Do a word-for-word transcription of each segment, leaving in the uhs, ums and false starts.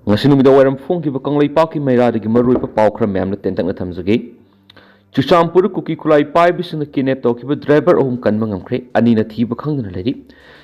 ꯉꯁꯤ ꯅꯨꯃꯤꯗꯥꯡ ꯋꯥꯏꯔꯝ ꯐꯣꯡꯈꯤꯕ ꯀꯪꯂꯩꯄꯥꯛꯀꯤ ꯃꯩꯔꯥꯗꯒꯤ ꯃꯔꯨꯑꯣꯏꯕ ꯄꯥꯎ ꯈꯔ ꯃꯌꯥꯝꯅ ꯇꯦꯟꯇꯛꯅ ꯊꯝꯖꯒꯦ꯫ ꯆꯨꯔꯆꯥꯟꯄꯨꯔꯗ ꯀꯨꯀꯤ ꯈꯨꯠꯂꯥꯏ ꯄꯥꯏꯕꯁꯤꯡꯅ ꯀꯤꯗꯅꯦꯞ ꯇꯧꯈꯤꯕ ꯗ꯭ꯔꯥꯏꯚꯔ ꯑꯍꯨꯝ ꯀꯟꯕ ꯉꯝꯈ꯭ꯔꯦ꯫ ꯑꯅꯤꯅ ꯊꯤꯕ ꯈꯪꯗꯅ ꯂꯩꯔꯤ꯫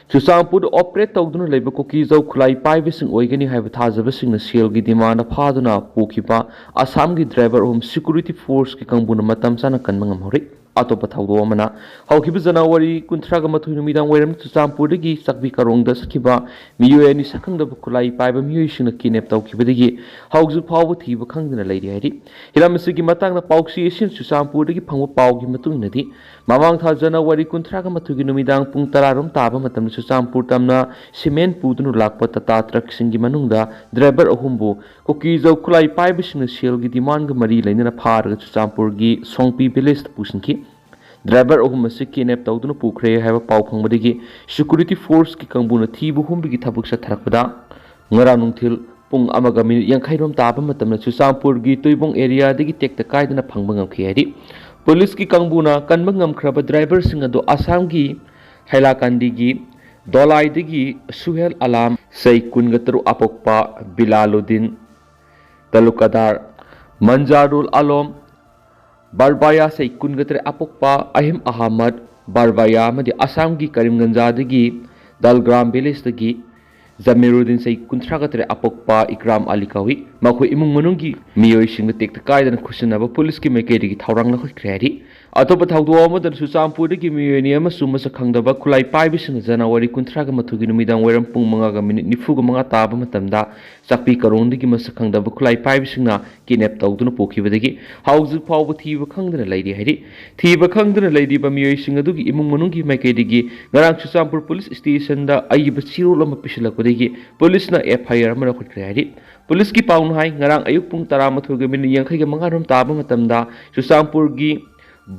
ꯆꯨꯔꯆꯥꯟꯄꯨꯔꯗ ꯑꯣꯄꯔꯦꯠ ꯇꯧꯗꯨꯅ ꯂꯩꯕ ꯀꯨꯀꯤꯖꯧ ꯈꯨꯠꯂꯥꯏ ꯄꯥꯏꯕꯁꯤꯡ ꯑꯣꯏꯒꯅꯤ ꯍꯥꯏꯕ ꯊꯥꯖꯕꯁꯤꯡꯅ ꯁꯦꯜꯒꯤ ꯗꯤꯃꯥꯟꯗ ꯐꯥꯗꯨꯅ ꯄꯨꯈꯤꯕ ꯑꯁꯥꯝꯒꯤ ꯗ꯭ꯔꯥꯏꯚꯔ ꯑꯍꯨꯝ ꯁꯦꯀ꯭ꯌꯨꯔꯤꯇꯤ ꯐꯣꯔꯁꯀꯤ ꯀꯥꯡꯕꯨꯅ ꯃꯇꯝ ꯆꯥꯅ ꯀꯟꯕ ꯉꯝꯍꯧꯔꯤ꯫ ꯑꯇꯣꯞꯄ ꯊꯧꯗꯣꯛ ꯑꯃꯅ, ꯍꯧꯈꯤꯕ ꯖꯅꯋꯥꯔꯤ ꯀꯨꯟꯊ꯭ꯔꯥꯒ ꯃꯥꯊꯣꯏ ꯅꯨꯃꯤꯗꯥꯡ ꯋꯥꯏꯔꯝ ꯆꯨꯔꯆꯥꯟꯄꯨꯔꯗꯒꯤ ꯆꯥꯛꯄꯤ ꯀꯥꯔꯣꯡꯗ ꯆꯠꯈꯤꯕ ꯃꯤꯑꯣꯏ ꯑꯅꯤ ꯁꯛꯈꯪꯗꯕ ꯈꯨꯠꯂꯥꯏ ꯄꯥꯏꯕ ꯃꯤꯑꯣꯏꯁꯤꯡꯅ ꯀꯤꯗꯅꯦꯞ ꯇꯧꯈꯤꯕꯗꯒꯤ ꯍꯧꯖꯤꯛ ꯐꯥꯎꯕ ꯊꯤꯕ ꯈꯪꯗꯅ ꯂꯩꯔꯤ ꯍꯥꯏꯔꯤ꯫ ꯍꯤꯔꯝ ꯑꯁꯤꯒꯤ ꯃꯇꯥꯡꯗ ꯄꯥꯎꯆꯦ ꯑꯁꯤꯅ ꯆꯨꯔꯆꯥꯟꯄꯨꯔꯗꯒꯤ ꯐꯪꯕ ꯄꯥꯎꯒꯤ ꯃꯇꯨꯡ ꯏꯟꯅꯗꯤ, ꯃꯃꯥꯡ ꯊꯥ ꯖꯅꯋꯥꯔꯤ ꯀꯨꯟꯊ꯭ꯔꯥꯒ ꯃꯥꯊꯣꯏꯒꯤ ꯅꯨꯃꯤꯗꯥꯡ ꯄꯨꯡ ꯇꯔꯥ ꯔꯣꯝ ꯇꯥꯕ ꯃꯇꯝꯗ ꯆꯨꯔꯆꯥꯟꯄꯨꯔ ꯇꯝꯅ ꯁꯤꯃꯦꯟ ꯄꯨꯗꯨꯅ ꯂꯥꯛꯄ ꯇꯥꯇꯥ ꯇ꯭ꯔꯛꯁꯤꯡꯒꯤ ꯃꯅꯨꯡꯗ ꯗ꯭ꯔꯥꯏꯚꯔ ꯑꯍꯨꯝꯕꯨ ꯀꯨꯀꯤꯖꯧ ꯈꯨꯠꯂꯥꯏ ꯄꯥꯏꯕꯁꯤꯡꯅ ꯁꯦꯜꯒꯤ ꯗꯤꯃꯥꯟꯒ ꯃꯔꯤ ꯂꯩꯅꯅ ꯐꯥꯔꯒ ꯆꯨꯔꯆꯥꯟꯄꯨꯔꯒꯤ ꯁꯣꯡꯄꯤ ꯚꯤꯂꯦꯖꯇ ꯄꯨꯁꯤꯟꯈꯤ꯫ ꯗ꯭ꯔꯥꯏꯚꯔ ꯑꯍꯨꯝ ꯑꯁꯤ ꯀꯤꯗꯅꯦꯞ ꯇꯧꯗꯨꯅ ꯄꯨꯈ꯭ꯔꯦ ꯍꯥꯏꯕ ꯄꯥꯎ ꯐꯪꯕꯗꯒꯤ ꯁꯦꯀ꯭ꯌꯨꯔꯤꯇꯤ ꯐꯣꯔꯁꯀꯤ ꯀꯥꯡꯕꯨꯅ ꯊꯤꯕ ꯍꯨꯝꯕꯒꯤ ꯊꯕꯛ ꯆꯠꯊꯔꯛꯄꯗ, ꯉꯔꯥꯡ ꯅꯨꯡꯊꯤꯜ ꯄꯨꯡ ꯑꯃꯒ ꯃꯤꯅꯤꯠ ꯌꯥꯡꯈꯩ ꯔꯣꯝ ꯇꯥꯕ ꯃꯇꯝꯗ ꯆꯨꯔꯆꯥꯟꯄꯨꯔꯒꯤ ꯇꯨꯏꯕꯣꯡ ꯑꯦꯔꯤꯌꯥꯗꯒꯤ ꯇꯦꯛꯇ ꯀꯥꯏꯗꯅ ꯐꯪꯕ ꯉꯝꯈꯤ ꯍꯥꯏꯔꯤ꯫ ꯄꯨꯂꯤꯁꯀꯤ ꯀꯥꯡꯕꯨꯅ ꯀꯟꯕ ꯉꯝꯈ꯭ꯔꯕ ꯗ꯭ꯔꯥꯏꯚꯔꯁꯤꯡ ꯑꯗꯨ ꯑꯁꯥꯝꯒꯤ ꯍꯩꯂꯥꯀꯥꯟꯗꯤꯒꯤ ꯗꯣꯂꯥꯏꯗꯒꯤ ꯁꯨꯍꯦꯜ ꯑꯂꯥꯝ, ꯆꯍꯤ ꯀꯨꯟꯒ ꯇꯔꯨꯛ ꯑꯄꯣꯛꯄ ꯕꯤꯂꯥꯂꯨꯗꯤꯟ ꯇꯂꯨꯀꯗꯥꯔ, ꯃꯟꯖꯥꯔꯨꯜ ꯑꯂꯣꯝ, ꯕꯥꯔꯕꯥꯌꯥ, ꯆꯍꯤ ꯀꯨꯟꯒ ꯇꯔꯦꯠ ꯑꯄꯣꯛꯄ ꯑꯍꯤꯝ ꯑꯍꯃꯗ ꯕꯥꯔꯕꯥꯌꯥ, ꯑꯃꯗꯤ ꯑꯁꯥꯝꯒꯤ ꯀꯔꯤꯝꯒꯟꯖꯥꯗꯒꯤ ꯗꯜꯒ꯭ꯔꯥꯝ ꯚꯤꯂꯦꯖꯇꯒꯤ ꯖꯃꯤꯔꯨꯗꯤꯟ, ꯆꯍꯤ ꯀꯨꯟꯊ꯭ꯔꯥꯒ ꯇꯔꯦꯠ ꯑꯄꯣꯛꯄ ꯏꯀ꯭ꯔꯥꯝ ꯑꯂꯤ ꯀꯧꯏ꯫ ꯃꯈꯣꯏ ꯏꯃꯨꯡ ꯃꯅꯨꯡꯒꯤ ꯃꯤꯑꯣꯏꯁꯤꯡꯒ ꯇꯦꯛꯇ ꯀꯥꯏꯗꯅ ꯈꯨꯠꯁꯤꯟꯅꯕ ꯄꯨꯂꯤꯁꯀꯤ ꯃꯥꯏꯀꯩꯗꯒꯤ ꯊꯧꯔꯥꯡ ꯂꯧꯈꯠꯈ꯭ꯔꯦ ꯍꯥꯏꯔꯤ꯫ ꯑꯇꯣꯞꯄ ꯊꯧꯗꯣꯛ ꯑꯃꯗ ꯆꯨꯔꯆꯥꯟꯄꯨꯔꯗꯒꯤ ꯃꯤꯑꯣꯏ ꯑꯅꯤ ꯑꯃꯁꯨꯡ ꯃꯁꯛ ꯈꯪꯗꯕ ꯈꯨꯠꯂꯥꯏ ꯄꯥꯏꯕꯁꯤꯡꯅ ꯖꯅꯋꯥꯔꯤ ꯀꯨꯟꯊ꯭ꯔꯥꯒ ꯃꯥꯊꯣꯏꯒꯤ ꯅꯨꯃꯤꯗꯥꯡ ꯋꯥꯏꯔꯝ ꯄꯨꯡ ꯃꯉꯥꯒ ꯃꯤꯅꯤꯠ ꯅꯤꯐꯨꯒ ꯃꯉꯥ ꯇꯥꯕ ꯃꯇꯝꯗ ꯆꯥꯛꯄꯤ ꯀꯥꯔꯣꯡꯗꯒꯤ ꯃꯁꯛ ꯈꯪꯗꯕ ꯈꯨꯠꯂꯥꯏ ꯄꯥꯏꯕꯁꯤꯡꯅ ꯀꯤꯗꯅꯦꯞ ꯇꯧꯗꯨꯅ ꯄꯨꯈꯤꯕꯗꯒꯤ ꯍꯧꯖꯤꯛ ꯐꯥꯎꯕ ꯊꯤꯕ ꯈꯪꯗꯅ ꯂꯩꯔꯤ ꯍꯥꯏꯔꯤ꯫ ꯊꯤꯕ ꯈꯪꯗꯅ ꯂꯩꯔꯤꯕ ꯃꯤꯑꯣꯏꯁꯤꯡ ꯑꯗꯨꯒꯤ ꯏꯃꯨꯡ ꯃꯅꯨꯡꯒꯤ ꯃꯥꯏꯀꯩꯗꯒꯤ ꯉꯔꯥꯡ ꯆꯨꯔꯆꯥꯟꯄꯨꯔ ꯄꯨꯂꯤꯁ ꯁ꯭ꯇꯦꯁꯟꯗ ꯑꯏꯕ ꯆꯦꯔꯣꯜ ꯑꯃ ꯄꯤꯁꯤꯜꯂꯛꯄꯗꯒꯤ ꯄꯨꯂꯤꯁꯅ ꯑꯦꯐ ꯑꯥꯏ ꯑꯥꯔ ꯑꯃ ꯂꯧꯈꯠꯈ꯭ꯔꯦ ꯍꯥꯏꯔꯤ꯫ ꯄꯨꯂꯤꯁꯀꯤ ꯄꯥꯎꯅ ꯍꯥꯏ, ꯉꯔꯥꯡ ꯑꯌꯨꯛ ꯄꯨꯡ ꯇꯔꯥꯃꯥꯊꯣꯏꯒ ꯃꯤꯅꯤꯠ ꯌꯥꯡꯈꯩꯒ ꯃꯉꯥ ꯔꯣꯝ ꯇꯥꯕ ꯃꯇꯝꯗ ꯆꯨꯔꯆꯥꯟꯄꯨꯔꯒꯤ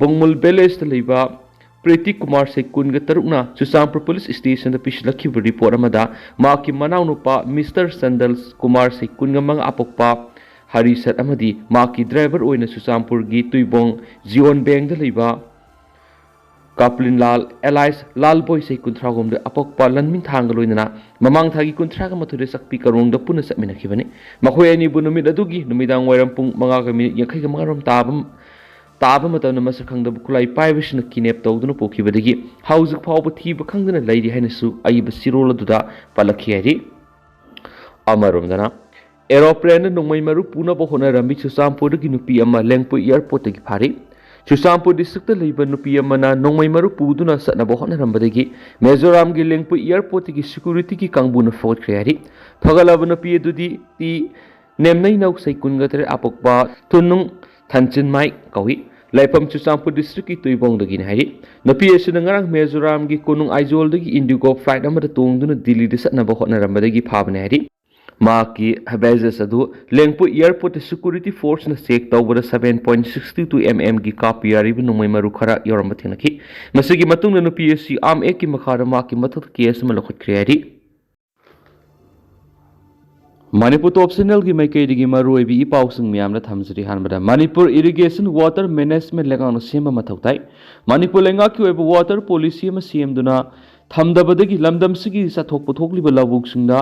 ꯕꯣꯡꯃꯨꯜ ꯚꯤꯂꯦꯖꯇ ꯂꯩꯕ ꯄ꯭ꯔꯤꯇꯤ ꯀꯨꯃꯥꯔ, ꯆꯍꯤ ꯀꯨꯟꯒ ꯇꯔꯨꯛꯅ ꯆꯨꯔꯆꯥꯟꯄꯨꯔ ꯄꯨꯂꯤꯁ ꯁ꯭ꯇꯦꯁꯟꯗ ꯄꯤꯁꯤꯜꯂꯛꯈꯤꯕ ꯔꯤꯄꯣꯔꯠ ꯑꯃꯗ ꯃꯍꯥꯛꯀꯤ ꯃꯅꯥꯎꯅꯨꯄꯥ ꯃꯤꯁꯇꯔ ꯆꯟꯗꯜ ꯀꯨꯃꯥꯔ, ꯆꯍꯤ ꯀꯨꯟꯒ ꯃꯉꯥ ꯑꯄꯣꯛꯄ ꯍꯔꯤꯁꯠ, ꯑꯃꯗꯤ ꯃꯍꯥꯛꯀꯤ ꯗ꯭ꯔꯥꯏꯚꯔ ꯑꯣꯏꯅ ꯆꯨꯔꯆꯥꯟꯄꯨꯔꯒꯤ ꯇꯨꯏꯕꯣꯡ ꯖꯤꯑꯣꯟ ꯕꯦꯡꯗ ꯂꯩꯕ ꯀꯥꯄ꯭ꯂꯤꯟ ꯂꯥꯜ alias ꯂꯥꯜꯕꯣꯏ, ꯆꯍꯤ ꯀꯨꯟꯊ꯭ꯔꯥꯍꯨꯝꯗꯣꯏ, ꯑꯄꯣꯛꯄ ꯂꯟꯃꯤꯟꯊꯥꯡꯒ ꯂꯣꯏꯅꯅ ꯃꯃꯥꯡ ꯊꯥꯒꯤ ꯀꯨꯟꯊ꯭ꯔꯥꯒ ꯃꯥꯊꯣꯏꯗ ꯆꯥꯛꯄꯤ ꯀꯥꯔꯣꯡꯗ ꯄꯨꯟꯅ ꯆꯠꯃꯤꯟꯅꯈꯤꯕꯅꯤ꯫ ꯃꯈꯣꯏ ꯑꯅꯤꯕꯨ ꯅꯨꯃꯤꯠ ꯑꯗꯨꯒꯤ ꯅꯨꯃꯤꯗꯥꯡ ꯋꯥꯏꯔꯝ ꯄꯨꯡ ꯃꯉꯥꯒ ꯃꯤꯅꯤꯠ ꯌꯥꯡꯈꯩꯒ ꯃꯉꯥꯔꯣꯝ ꯇꯥꯕ, ꯇꯥꯕ ꯃꯇꯝꯗ ꯃꯁꯛ ꯈꯪꯗꯕ ꯈꯨꯠꯂꯥꯏ ꯄꯥꯏꯕꯁꯤꯡꯅ kidnap ꯇꯧꯗꯨꯅ ꯄꯨꯈꯤꯕꯗꯒꯤ ꯍꯧꯖꯤꯛ ꯐꯥꯎꯕ ꯊꯤꯕ ꯈꯪꯗꯅ ꯂꯩꯔꯤ ꯍꯥꯏꯅꯁꯨ ꯑꯏꯕ ꯆꯦꯔꯣꯜ ꯑꯗꯨꯗ ꯄꯜꯂꯛꯈꯤ ꯍꯥꯏꯔꯤ꯫ ꯑꯃꯔꯣꯝꯗꯅ, aeroplaneꯗ ꯅꯣꯡꯃꯩ ꯃꯔꯨ ꯄꯨꯅꯕ ꯍꯣꯠꯅꯔꯝꯃꯤ ꯆꯨꯔꯆꯥꯟꯄꯨꯔꯗꯒꯤ ꯅꯨꯄꯤ ꯑꯃ ꯂꯦꯡꯄꯨꯏ airportꯇꯒꯤ ꯐꯥꯔꯤ꯫ ꯆꯨꯔꯆꯥꯟꯄꯨꯔ districtꯇ ꯂꯩꯕ ꯅꯨꯄꯤ ꯑꯃꯅ ꯅꯣꯡꯃꯩ ꯃꯔꯨ ꯄꯨꯗꯨꯅ ꯆꯠꯅꯕ ꯍꯣꯠꯅꯔꯝꯕꯗꯒꯤ ꯃꯤꯖꯣꯔꯥꯝꯒꯤ ꯂꯦꯡꯄꯨꯏ airportꯇꯒꯤ securityꯒꯤ ꯀꯥꯡꯕꯨꯅ ꯐꯒꯠꯈ꯭ꯔꯦ ꯍꯥꯏꯔꯤ꯫ ꯐꯒꯠꯂꯕ ꯅꯨꯄꯤ ꯑꯗꯨꯗꯤ ꯇꯤ ꯅꯦꯝꯅꯩꯅꯧ, ꯆꯍꯤ ꯀꯨꯟꯒ ꯇꯔꯦꯠ, ꯑꯄꯣꯛꯄ ꯊꯨꯅꯨꯡ ꯊꯟꯆꯤꯟꯃꯥꯏ ꯀꯧꯏ꯫ ꯂꯩꯐꯝ ꯆꯨꯔꯆꯥꯟꯄꯨꯔ districtꯀꯤ ꯇꯨꯏꯕꯣꯡꯗꯒꯤꯅꯤ ꯍꯥꯏꯔꯤ꯫ ꯅꯨꯄꯤ ꯑꯁꯤꯅ ꯉꯔꯥꯡ ꯃꯤꯖꯣꯔꯥꯝꯒꯤ ꯀꯣꯅꯨꯡ ꯑꯥꯏꯖꯣꯜꯗꯒꯤ IndiGo flight ꯑꯃꯗ ꯇꯣꯡꯗꯨꯅ ꯗꯤꯜꯂꯤꯗ ꯆꯠꯅꯕ ꯍꯣꯠꯅꯔꯝꯕꯗꯒꯤ ꯐꯥꯕꯅꯤ ꯍꯥꯏꯔꯤ꯫ ꯃꯍꯥꯛꯀꯤ baggage ꯑꯗꯨ ꯂꯦꯡꯄꯨꯏ airportꯇ security forceꯅ check ꯇꯧꯕꯗ seven point six two mmꯒꯤ ꯀꯥꯞꯄ ꯌꯥꯔꯤꯕ ꯅꯣꯡꯃꯩ ꯃꯔꯨ ꯈꯔ ꯌꯥꯎꯔꯝꯕ ꯊꯦꯡꯅꯈꯤ꯫ ꯃꯁꯤꯒꯤ ꯃꯇꯨꯡꯗ ꯅꯨꯄꯤ ꯑꯁꯤ armed actꯀꯤ ꯃꯈꯥꯗ ꯃꯍꯥꯛꯀꯤ ꯃꯊꯛꯇ case ꯑꯃ ꯂꯧꯈꯠꯈ꯭ꯔꯦ ꯍꯥꯏꯔꯤ꯫ ꯃꯅꯤꯄꯨꯔ Top Channelꯒꯤ ꯃꯥꯏꯀꯩꯗꯒꯤ ꯃꯔꯨꯑꯣꯏꯕ ꯏ ꯄꯥꯎꯁꯤꯡ ꯃꯌꯥꯝꯗ ꯊꯝꯖꯔꯤ꯫ ꯑꯍꯥꯟꯕꯗ, ꯃꯅꯤꯄꯨꯔ Irrigation Water Management ꯂꯩꯉꯥꯛꯅ ꯁꯦꯝꯕ ꯃꯊꯧ ꯇꯥꯏ꯫ ꯃꯅꯤꯄꯨꯔ ꯂꯩꯉꯥꯛꯀꯤ ꯑꯣꯏꯕ water policy ꯑꯃ ꯁꯦꯝꯗꯨꯅ ꯊꯝꯗꯕꯗꯒꯤ ꯂꯝꯗꯝꯁꯤꯒꯤ ꯆꯥꯊꯣꯛ ꯄꯨꯊꯣꯛꯂꯤꯕ ꯂꯧꯕꯨꯛꯁꯤꯡꯗ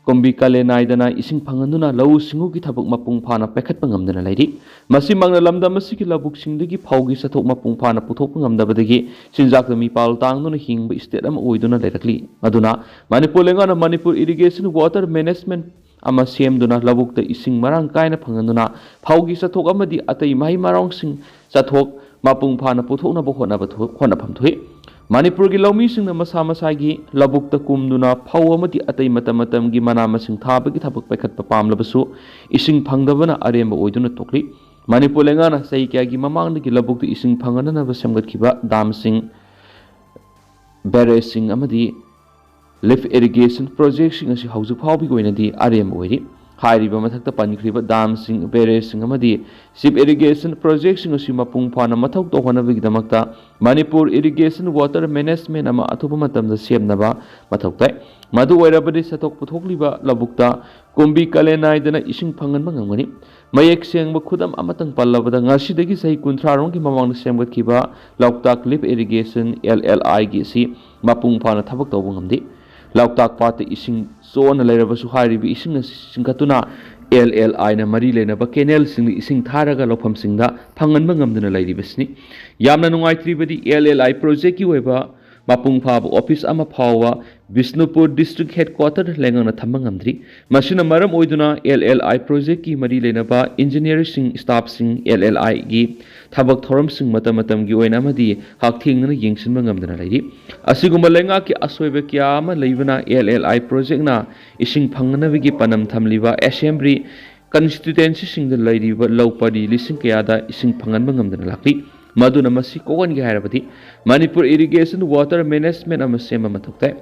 ꯀꯨꯝꯕꯤ ꯀꯥꯂꯦꯟ ꯅꯥꯏꯗꯅ ꯏꯁꯤꯡ ꯐꯪꯍꯟꯗꯨꯅ ꯂꯧꯎ ꯁꯤꯡꯎꯒꯤ ꯊꯕꯛ ꯃꯄꯨꯡ ꯐꯥꯅ ꯄꯥꯏꯈꯠꯄ ꯉꯝꯗꯅ ꯂꯩꯔꯤ꯫ ꯃꯁꯤꯃꯛꯅ ꯂꯝꯗꯝ ꯑꯁꯤꯒꯤ ꯂꯧꯕꯨꯛꯁꯤꯡꯗꯒꯤ ꯐꯧꯒꯤ ꯆꯥꯊꯣꯛ ꯃꯄꯨꯡ ꯐꯥꯅ ꯄꯨꯊꯣꯛꯄ ꯉꯝꯗꯕꯗꯒꯤ ꯆꯤꯟꯖꯥꯛꯇ ꯃꯤꯄꯥꯜ ꯇꯥꯡꯗꯨꯅ ꯍꯤꯡꯕ state ꯑꯃ ꯑꯣꯏꯗꯨꯅ ꯂꯩꯔꯛꯂꯤ꯫ ꯑꯗꯨꯅ ꯃꯅꯤꯄꯨꯔ ꯂꯩꯉꯥꯛꯅ ꯃꯅꯤꯄꯨꯔ Irrigation Water Management ꯑꯃ ꯁꯦꯝꯗꯨꯅ ꯂꯧꯕꯨꯛꯇ ꯏꯁꯤꯡ ꯃꯔꯥꯡ ꯀꯥꯏꯅ ꯐꯪꯍꯟꯗꯨꯅ ꯐꯧꯒꯤ ꯆꯥꯊꯣꯛ ꯑꯃꯗꯤ ꯑꯇꯩ ꯃꯍꯩ ꯃꯔꯣꯡꯁꯤꯡ ꯆꯥꯊꯣꯛ ꯃꯄꯨꯡ ꯐꯥꯅ ꯄꯨꯊꯣꯛꯅꯕ ꯍꯣꯠꯅꯕ ꯊꯣ-, ꯍꯣꯠꯅꯐꯝ ꯊꯣꯛꯏ꯫ ꯃꯅꯤꯄꯨꯔꯒꯤ ꯂꯧꯃꯤꯁꯤꯡꯅ ꯃꯁꯥ ꯃꯁꯥꯒꯤ ꯂꯧꯕꯨꯛꯇ ꯀꯨꯝꯗꯨꯅ ꯐꯧ ꯑꯃꯗꯤ ꯑꯇꯩ ꯃꯇꯝ ꯃꯇꯝꯒꯤ ꯃꯅꯥ ꯃꯁꯤꯡ ꯊꯥꯕꯒꯤ ꯊꯕꯛ ꯄꯥꯏꯈꯠꯄ ꯄꯥꯝꯂꯕꯁꯨ ꯏꯁꯤꯡ ꯐꯪꯗꯕꯅ ꯑꯔꯦꯝꯕ ꯑꯣꯏꯗꯨꯅ ꯇꯣꯛꯂꯤ꯫ ꯃꯅꯤꯄꯨꯔ ꯂꯩꯉꯥꯛꯅ ꯆꯍꯤ ꯀꯌꯥꯒꯤ ꯃꯃꯥꯡꯗꯒꯤ ꯂꯧꯕꯨꯛꯇ ꯏꯁꯤꯡ ꯐꯪꯍꯟꯅꯅꯕ ꯁꯦꯝꯒꯠꯈꯤꯕ dam ꯁꯤꯡ, barrage ꯁꯤꯡ ꯑꯃꯗꯤ lift irrigation project ꯁꯤꯡ ꯑꯁꯤ ꯍꯧꯖꯤꯛ ꯐꯥꯎꯕꯒꯤ ꯑꯣꯏꯅꯗꯤ ꯑꯔꯦꯝꯕ ꯑꯣꯏꯔꯤ꯫ ꯍꯥꯏꯔꯤꯕ ꯃꯊꯛꯇ ꯄꯟꯈ꯭ꯔꯤꯕ ꯗꯥꯝꯁꯤꯡ, ꯕꯦꯔꯦꯖꯁꯤꯡ ꯑꯃꯗꯤ ꯁꯤꯞ ꯏꯔꯤꯒꯦꯁꯟ ꯄ꯭ꯔꯣꯖꯦꯛꯁꯤꯡ ꯑꯁꯤ ꯃꯄꯨꯡ ꯐꯥꯅ ꯃꯊꯧ ꯇꯧꯍꯟꯅꯕꯒꯤꯗꯃꯛꯇ ꯃꯅꯤꯄꯨꯔ ꯏꯔꯤꯒꯦꯁꯟ ꯋꯥꯇꯔ ꯃꯦꯅꯦꯖꯃꯦꯟ ꯑꯃ ꯑꯊꯨꯕ ꯃꯇꯝꯗ ꯁꯦꯝꯅꯕ ꯃꯊꯧ ꯇꯥꯏ꯫ ꯃꯗꯨ ꯑꯣꯏꯔꯕꯗꯤ ꯆꯠꯊꯣꯛ ꯄꯨꯊꯣꯛꯂꯤꯕ ꯂꯧꯕꯨꯛꯇ ꯀꯨꯝꯕꯤ ꯀꯥꯂꯦꯟ ꯅꯥꯏꯗꯅ ꯏꯁꯤꯡ ꯐꯪꯍꯟꯕ ꯉꯝꯒꯅꯤ꯫ ꯃꯌꯦꯛ ꯁꯦꯡꯕ ꯈꯨꯗꯝ ꯑꯃꯇꯪ ꯄꯜꯂꯕꯗ, ꯉꯁꯤꯗꯒꯤ ꯆꯍꯤ ꯀꯨꯟꯊ꯭ꯔꯥ ꯔꯣꯝꯒꯤ ꯃꯃꯥꯡꯗ ꯁꯦꯝꯒꯠꯈꯤꯕ ꯂꯣꯛꯇꯥꯛ ꯂꯤꯐ ꯏꯔꯤꯒꯦꯁꯟ, LLI, ꯒꯤ ꯑꯁꯤ ꯃꯄꯨꯡ ꯐꯥꯅ ꯊꯕꯛ ꯇꯧꯕ ꯉꯝꯗꯦ꯫ ꯂꯣꯛꯇꯥꯛ ꯄꯥꯠꯇ ꯏꯁꯤꯡ ꯆꯣꯟꯅ ꯂꯩꯔꯕꯁꯨ, ꯍꯥꯏꯔꯤꯕ ꯏꯁꯤꯡ ꯑꯁꯤ ꯆꯤꯡꯈꯠꯇꯨꯅ LLI ꯅ ꯃꯔꯤ ꯂꯩꯅꯕ ꯀꯦꯅꯦꯜꯁꯤꯡꯗ ꯏꯁꯤꯡ ꯊꯥꯔꯒ ꯂꯧꯐꯝꯁꯤꯡꯗ ꯐꯪꯍꯟꯕ ꯉꯝꯗꯨꯅ ꯂꯩꯔꯤꯕꯁꯤꯅꯤ꯫ ꯌꯥꯝꯅ ꯅꯨꯡꯉꯥꯏꯇ꯭ꯔꯤꯕꯗꯤ, LLI ꯄ꯭ꯔꯣꯖꯦꯛꯀꯤ ꯑꯣꯏꯕ ꯃꯄꯨꯡ ꯐꯥꯕ ꯑꯣꯐꯤꯁ ꯑꯃ ꯐꯥꯎꯕ ꯕꯤꯁꯅꯨꯄꯨꯔ ꯗꯤꯁꯇ꯭ꯔꯤꯛ ꯍꯦꯗꯀ꯭ꯋꯥꯇꯔꯗ ꯂꯩꯉꯥꯛꯅ ꯊꯝꯕ ꯉꯝꯗ꯭ꯔꯤ꯫ ꯃꯁꯤꯅ ꯃꯔꯝ ꯑꯣꯏꯗꯨꯅ LLI ꯄ꯭ꯔꯣꯖꯦꯛꯀꯤ ꯃꯔꯤ ꯂꯩꯅꯕ ꯏꯟꯖꯤꯅꯤꯌꯔꯁꯤꯡ, ꯁ꯭ꯇꯥꯐꯁꯤꯡ, LLI ꯒꯤ ꯊꯕꯛ ꯊꯧꯔꯝꯁꯤꯡ ꯃꯇꯝ ꯃꯇꯝꯒꯤ ꯑꯣꯏꯅ ꯑꯃꯗꯤ ꯍꯛꯊꯦꯡꯅꯅ ꯌꯦꯡꯁꯤꯟꯕ ꯉꯝꯗꯅ ꯂꯩꯔꯤ꯫ ꯑꯁꯤꯒꯨꯝꯕ ꯂꯩꯉꯥꯛꯀꯤ ꯑꯁꯣꯏꯕ ꯀꯌꯥ ꯑꯃ ꯂꯩꯕꯅ LLI ꯄ꯭ꯔꯣꯖꯦꯛꯅ ꯏꯁꯤꯡ ꯐꯪꯅꯅꯕꯒꯤ ꯄꯥꯟꯗꯝ ꯊꯝꯂꯤꯕ ꯑꯦꯁꯦꯝꯕ꯭ꯂꯤ ꯀꯟꯁꯇꯤꯇ꯭ꯋꯦꯟꯁꯤꯁꯤꯡꯗ ꯂꯩꯔꯤꯕ ꯂꯧ ꯄꯔꯤ ꯂꯤꯁꯤꯡ ꯀꯌꯥꯗ ꯏꯁꯤꯡ ꯐꯪꯍꯟꯕ ꯉꯝꯗꯅ ꯂꯥꯛꯂꯤ꯫ ꯃꯗꯨꯅ ꯃꯁꯤ ꯀꯣꯛꯍꯟꯒꯦ ꯍꯥꯏꯔꯕꯗꯤ ꯃꯅꯤꯄꯨꯔ ꯏꯔꯤꯒꯦꯁꯟ ꯋꯥꯇꯔ ꯃꯦꯅꯦꯖꯃꯦꯟ ꯑꯃ ꯁꯦꯝꯕ ꯃꯊꯧ ꯇꯥꯏ꯫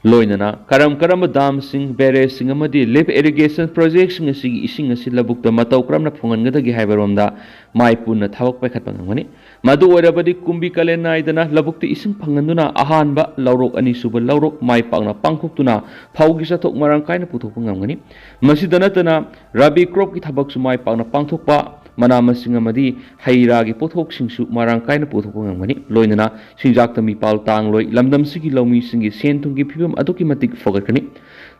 ꯂꯣꯏꯅꯅ ꯀꯔꯝ ꯀꯔꯝꯕ ꯗꯥꯝꯁꯤꯡ, ꯕꯦꯔꯦꯖꯁꯤꯡ ꯑꯃꯗꯤ ꯂꯤꯐ ꯏꯔꯤꯒꯦꯁꯟ ꯄ꯭ꯔꯣꯖꯦꯛꯁꯤꯡ ꯑꯁꯤꯒꯤ ꯏꯁꯤꯡ ꯑꯁꯤ ꯂꯧꯕꯨꯛꯇ ꯃꯇꯧ ꯀꯔꯝꯅ ꯐꯪꯍꯟꯒꯗꯒꯦ ꯍꯥꯏꯕꯔꯣꯝꯗ ꯃꯥꯏ ꯄꯨꯟꯅ ꯊꯕꯛ ꯄꯥꯏꯈꯠꯄ ꯉꯝꯒꯅꯤ꯫ ꯃꯗꯨ ꯑꯣꯏꯔꯕꯗꯤ ꯀꯨꯝꯕꯤ ꯀꯥꯂꯦꯟ ꯅꯥꯏꯗꯅ ꯂꯧꯕꯨꯛꯇ ꯏꯁꯤꯡ ꯐꯪꯍꯟꯗꯨꯅ ꯑꯍꯥꯟꯕ ꯂꯧꯔꯣꯛ, ꯑꯅꯤꯁꯨꯕ ꯂꯧꯔꯣꯛ ꯃꯥꯏ ꯄꯥꯛꯅ ꯄꯥꯡꯊꯣꯛꯇꯨꯅ ꯐꯧꯒꯤ ꯆꯥꯊꯣꯛ ꯃꯔꯥꯡ ꯀꯥꯏꯅ ꯄꯨꯊꯣꯛꯄ ꯉꯝꯒꯅꯤ꯫ ꯃꯁꯤꯗ ꯅꯠꯇꯅ ꯔꯕꯤ ꯀ꯭ꯔꯣꯞꯀꯤ ꯊꯕꯛꯁꯨ ꯃꯥꯏ ꯄꯥꯛꯅ ꯄꯥꯡꯊꯣꯛꯄ, ꯃꯅꯥ ꯃꯁꯤꯡ ꯑꯃꯗꯤ ꯍꯩ ꯔꯥꯒꯤ ꯄꯣꯠꯊꯣꯛꯁꯤꯡꯁꯨ ꯃꯔꯥꯡ ꯀꯥꯏꯅ ꯄꯨꯊꯣꯛꯄ ꯉꯝꯒꯅꯤ꯫ ꯂꯣꯏꯅꯅ ꯆꯤꯟꯖꯥꯛꯇ ꯃꯤꯄꯥꯜ ꯇꯥꯡꯂꯣꯏ, ꯂꯝꯗꯝꯁꯤꯒꯤ ꯂꯧꯃꯤꯁꯤꯡꯒꯤ ꯁꯦꯟ ꯊꯨꯝꯒꯤ ꯐꯤꯕꯝ ꯑꯗꯨꯛꯀꯤ ꯃꯇꯤꯛ ꯐꯒꯠꯀꯅꯤ꯫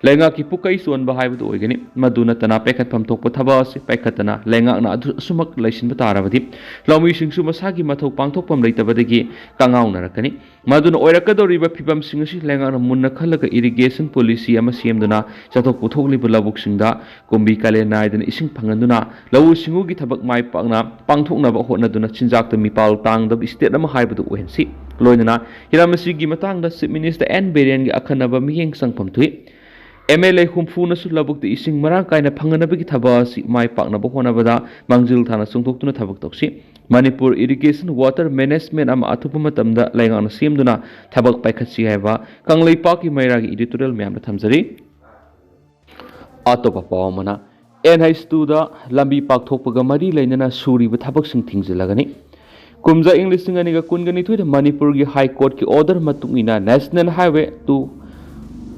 ꯂꯩꯉꯥꯛꯀꯤ ꯄꯨꯀꯩ ꯆꯣꯟꯕ ꯍꯥꯏꯕꯗꯨ ꯑꯣꯏꯒꯅꯤ꯫ ꯃꯗꯨ ꯅꯠꯇꯅ ꯄꯥꯏꯈꯠꯐꯝ ꯊꯣꯛꯄ ꯊꯕꯛ ꯑꯁꯤ ꯄꯥꯏꯈꯠꯇꯅ ꯂꯩꯉꯥꯛꯅ ꯑꯗꯨ ꯑꯁꯨꯃꯛ ꯂꯩꯁꯤꯟꯕ ꯇꯥꯔꯕꯗꯤ ꯂꯧꯃꯤꯁꯤꯡꯁꯨ ꯃꯁꯥꯒꯤ ꯃꯊꯧ ꯄꯥꯡꯊꯣꯛꯐꯝ ꯂꯩꯇꯕꯗꯒꯤ ꯀꯉꯥꯎꯅꯔꯛꯀꯅꯤ꯫ ꯃꯗꯨꯅ ꯑꯣꯏꯔꯛꯀꯗꯧꯔꯤꯕ ꯐꯤꯕꯝꯁꯤꯡ ꯑꯁꯤ ꯂꯩꯉꯥꯛꯅ ꯃꯨꯟꯅ ꯈꯜꯂꯒ ꯏꯔꯤꯒꯦꯁꯟ ꯄꯣꯂꯤꯁꯤ ꯑꯃ ꯁꯦꯝꯗꯨꯅ ꯆꯥꯊꯣꯛ ꯄꯨꯊꯣꯛꯂꯤꯕ ꯂꯧꯕꯨꯛꯁꯤꯡꯗ ꯀꯨꯝꯕꯤ ꯀꯥꯂꯦꯟ ꯅꯥꯏꯗꯅ ꯏꯁꯤꯡ ꯐꯪꯍꯟꯗꯨꯅ ꯂꯧꯎ ꯁꯤꯡꯎꯒꯤ ꯊꯕꯛ ꯃꯥꯏ ꯄꯥꯛꯅ ꯄꯥꯡꯊꯣꯛꯅꯕ ꯍꯣꯠꯅꯗꯨꯅ ꯆꯤꯟꯖꯥꯛꯇ ꯃꯤꯄꯥꯜ ꯇꯥꯡꯗꯕ ꯁ꯭ꯇꯦꯠ ꯑꯃ ꯍꯥꯏꯕꯗꯨ ꯑꯣꯏꯍꯟꯁꯤ꯫ ꯂꯣꯏꯅꯅ ꯍꯤꯔꯝ ꯑꯁꯤꯒꯤ ꯃꯇꯥꯡꯗ ꯆꯤꯐ ꯃꯤꯅꯤꯁꯇꯔ ꯑꯦꯟ ꯕꯤꯔꯦꯟꯒꯤ ꯑꯈꯟꯅꯕ ꯃꯤꯠꯌꯦꯡ ꯆꯪꯐꯝ ꯊꯣꯛꯏ꯫ MLA ꯍꯨꯝꯐꯨꯅꯁꯨ ꯂꯧꯕꯨꯛꯇ ꯏꯁꯤꯡ ꯃꯔꯥꯡ ꯀꯥꯏꯅ ꯐꯪꯍꯟꯅꯕꯒꯤ ꯊꯕꯛ ꯑꯁꯤ ꯃꯥꯏ ꯄꯥꯛꯅꯕ ꯍꯣꯠꯅꯕꯗ ꯃꯥꯡꯖꯤꯜ ꯊꯥꯅ ꯆꯣꯡꯊꯣꯛꯇꯨꯅ ꯊꯕꯛ ꯇꯧꯁꯤ꯫ ꯃꯅꯤꯄꯨꯔ ꯏꯔꯤꯒꯦꯁꯟ ꯋꯥꯇꯔ ꯃꯦꯅꯦꯖꯃꯦꯟ ꯑꯃ ꯑꯊꯨꯕ ꯃꯇꯝꯗ ꯂꯩꯉꯥꯛꯅ ꯁꯦꯝꯗꯨꯅ ꯊꯕꯛ ꯄꯥꯏꯈꯠꯁꯤ ꯍꯥꯏꯕ ꯀꯪꯂꯩꯄꯥꯛꯀꯤ ꯃꯩꯔꯥꯒꯤ ꯏꯗꯤꯇꯣꯔꯤꯌꯦꯜ ꯃꯌꯥꯝꯗ ꯊꯝꯖꯔꯤ꯫ ꯑꯇꯣꯞꯄ ꯄꯥꯎ ꯑꯃꯅ, ꯑꯦꯟ ꯑꯩꯆ ꯇꯨꯗ ꯂꯝꯕꯤ ꯄꯥꯛꯊꯣꯛꯄꯒ ꯃꯔꯤ ꯂꯩꯅꯅ ꯁꯨꯔꯤꯕ ꯊꯕꯛꯁꯤꯡ ꯊꯤꯡꯖꯤꯜꯂꯒꯅꯤ꯫ ꯀꯨꯝꯖꯥ ꯏꯪ ꯂꯤꯁꯤꯡ ꯑꯅꯤꯒ ꯀꯨꯟꯒ ꯅꯤꯊꯣꯏꯗ ꯃꯅꯤꯄꯨꯔꯒꯤ ꯍꯥꯏ ꯀꯣꯔꯠꯀꯤ ꯑꯣꯔꯗꯔ ꯃꯇꯨꯡ ꯏꯟꯅ National Highway two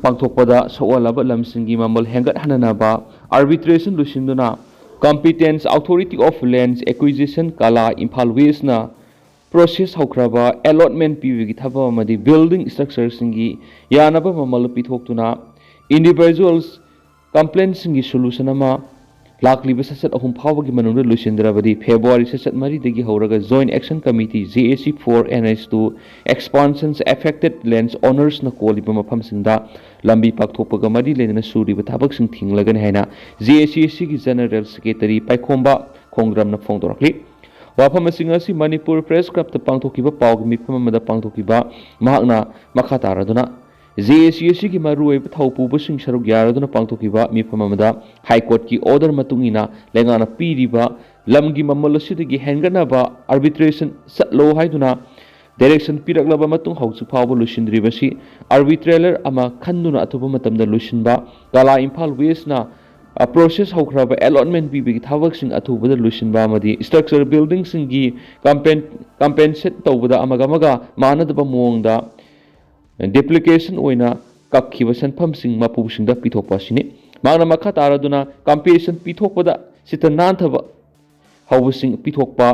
ꯄꯥꯡꯊꯣꯛꯄꯗ ꯁꯣꯛꯍꯜꯂꯕ ꯂꯝꯁꯤꯡꯒꯤ ꯃꯃꯜ ꯍꯦꯟꯒꯠꯍꯟꯅꯅꯕ ꯑꯥꯔꯕꯤꯇ꯭ꯔꯦꯁꯟ ꯂꯣꯏꯁꯤꯟꯗꯨꯅ Competent Authority of Lands Acquisition, ꯀꯂꯥ, ꯏꯝꯐꯥꯜ ꯋꯦꯁꯅ ꯄ꯭ꯔꯣꯁꯦꯁ ꯍꯧꯈ꯭ꯔꯕ ꯑꯦꯂꯣꯠꯃꯦꯟ ꯄꯤꯕꯒꯤ ꯊꯕꯛ ꯑꯃꯗꯤ ꯕꯤꯜꯗꯤꯡ ꯁ꯭ꯇ꯭ꯔꯛꯆꯔꯁꯤꯡꯒꯤ ꯌꯥꯅꯕ ꯃꯃꯜ ꯄꯤꯊꯣꯛꯇꯨꯅ ꯏꯟꯗꯤꯚꯤꯖꯨꯋꯦꯜꯁ ꯀꯝꯄ꯭ꯂꯦꯟꯁꯤꯡꯒꯤ ꯁꯣꯂꯨꯁꯟ ꯑꯃ ꯂꯥꯛꯂꯤꯕ ꯁꯠꯁꯠ ꯑꯍꯨꯝ ꯐꯥꯎꯕꯒꯤ ꯃꯅꯨꯡꯗ ꯂꯣꯏꯁꯤꯟꯗ꯭ꯔꯕꯗꯤ ꯐꯦꯕ꯭ꯔꯨꯋꯥꯔꯤ ꯁꯠꯁꯠ ꯃꯔꯤꯗꯒꯤ ꯍꯧꯔꯒ Joint Action Committee, J A C for N H two expansions affected lands ownersꯅ ꯀꯣꯜꯂꯤꯕ ꯃꯐꯝꯁꯤꯡꯗ ꯂꯝꯕꯤ ꯄꯥꯛꯊꯣꯛꯄꯒ ꯃꯔꯤ ꯂꯩꯅꯅ ꯁꯨꯔꯤꯕ ꯊꯕꯛꯁꯤꯡ ꯊꯤꯡꯂꯒꯅꯤ ꯍꯥꯏꯅ J A C Cꯒꯤ ꯖꯦꯅꯔꯦꯜ ꯁꯦꯀ꯭ꯔꯦꯇꯔꯤ ꯄꯥꯏꯈꯣꯝꯕ ꯈꯣꯡꯗ꯭ꯔꯝꯅ ꯐꯣꯡꯗꯣꯔꯛꯂꯤ꯫ ꯋꯥꯐꯝꯁꯤꯡ ꯑꯁꯤ ꯃꯅꯤꯄꯨꯔ ꯄ꯭ꯔꯦꯁ ꯀ꯭ꯂꯕꯇ ꯄꯥꯡꯊꯣꯛꯈꯤꯕ ꯄꯥꯎꯒꯤ ꯃꯤꯐꯝ ꯑꯃꯗ ꯄꯥꯡꯊꯣꯛꯈꯤꯕ ꯃꯍꯥꯛꯅ ꯃꯈꯥ ꯇꯥꯔꯗꯨꯅ, J A C Cꯒꯤ ꯃꯔꯨꯑꯣꯏꯕ ꯊꯧ ꯄꯨꯕꯁꯤꯡ ꯁꯔꯨꯛ ꯌꯥꯔꯗꯨꯅ ꯄꯥꯡꯊꯣꯛꯈꯤꯕ ꯃꯤꯐꯝ ꯑꯃꯗ ꯍꯥꯏ ꯀꯣꯔꯠꯀꯤ ꯑꯣꯔꯗꯔ ꯃꯇꯨꯡ ꯏꯟꯅ ꯂꯩꯉꯥꯛꯅ ꯄꯤꯔꯤꯕ ꯂꯝꯒꯤ ꯃꯃꯜ ꯑꯁꯤꯗꯒꯤ ꯍꯦꯟꯒꯠꯅꯕ ꯑꯥꯔꯕꯤꯇ꯭ꯔꯦꯁꯟ ꯆꯠꯂꯣ ꯍꯥꯏꯗꯨꯅ ꯗꯥꯏꯔꯦꯛꯁꯟ ꯄꯤꯔꯛꯂꯕ ꯃꯇꯨꯡ ꯍꯧꯖꯤꯛ ꯐꯥꯎꯕ ꯂꯣꯏꯁꯤꯟꯗ꯭ꯔꯤꯕꯁꯤ ꯑꯥꯔꯕꯤꯇ꯭ꯔꯦꯂꯔ ꯑꯃ ꯈꯟꯗꯨꯅ ꯑꯊꯨꯕ ꯃꯇꯝꯗ ꯂꯣꯏꯁꯤꯟꯕ, ꯀꯂꯥ ꯏꯝꯐꯥꯜ ꯋꯦꯁꯅ ꯄ꯭ꯔꯣꯁꯦꯁ ꯍꯧꯈ꯭ꯔꯕ ꯑꯦꯂꯣꯠꯃꯦꯟ ꯄꯤꯕꯒꯤ ꯊꯕꯛꯁꯤꯡ ꯑꯊꯨꯕꯗ ꯂꯣꯏꯁꯤꯟꯕ ꯑꯃꯗꯤ ꯁ꯭ꯇ꯭ꯔꯛꯆꯔ ꯕꯤꯜꯗꯤꯡꯁꯤꯡꯒꯤ ꯀꯝꯄꯦꯟ ꯀꯝꯄꯦꯟꯁꯦꯠ ꯇꯧꯕꯗ ꯑꯃꯒ ꯑꯃꯒ ꯃꯥꯟꯅꯗꯕ ꯃꯑꯣꯡꯗ ꯗꯨꯄ꯭ꯂꯤꯀꯦꯁꯟ ꯑꯣꯏꯅ ꯀꯛꯈꯤꯕ ꯁꯦꯟꯐꯝꯁꯤꯡ ꯃꯄꯨꯁꯤꯡꯗ ꯄꯤꯊꯣꯛꯄ ꯑꯁꯤꯅꯤ꯫ ꯃꯍꯥꯛꯅ ꯃꯈꯥ ꯇꯥꯔꯗꯨꯅ ꯀꯝꯄꯦꯟꯁꯦꯁꯟ ꯄꯤꯊꯣꯛꯄꯗ ꯁꯤꯠꯇ ꯅꯥꯟꯊꯕ ꯍꯧꯕꯁꯤꯡ ꯄꯤꯊꯣꯛꯄ